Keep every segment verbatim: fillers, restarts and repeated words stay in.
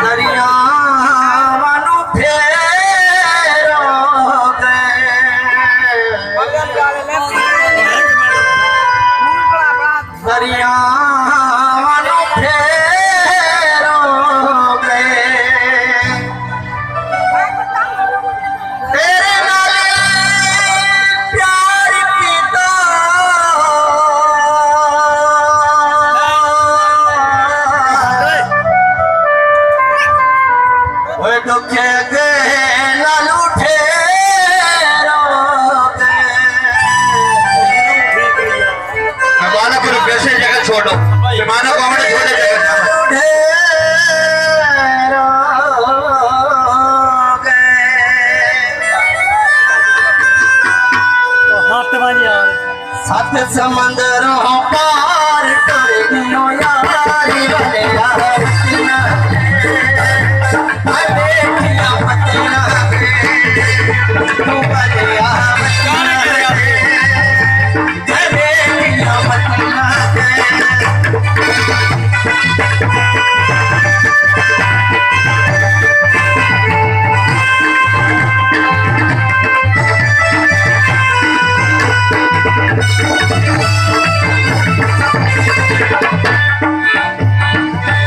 دریاواں نوں پھیرو گے، دریاواں نوں پھیرو گے۔ تیرے نال پیار کیتا، اوئے ݙکھے دے نال اٹھے رو دے۔ میں بارہ کو ریکویسٹ ہے، جگہ چھوڑو۔ پیمانہ کو ہم نے چھوڑے جگہ۔ ہاتھ بن یار۔ ست سمندروں پار ٹر ڳیوں یاری والے یار۔ میں ٻیٹھیاں پتیاں تے، توں بھلیا وطن تے۔ میں ٻیٹھیاں پتیاں تے۔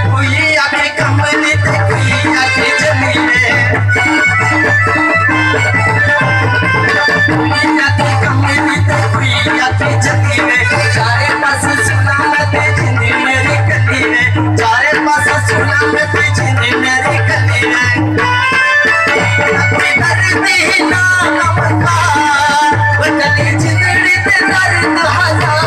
کوئی آکھے کملی تے کوئی آکھے جمیلے۔ کوئی آکھے کملی تے کوئی آکھے جمیلے۔ چارے پاسے سنا میں تے جیندی میری کلی وے۔ چارے پاسے سنا میں تے جیندی میری کلی وے۔ کوئی درد ہی نہ کم کار، وہ کلی جندڑی تے درد ہزار۔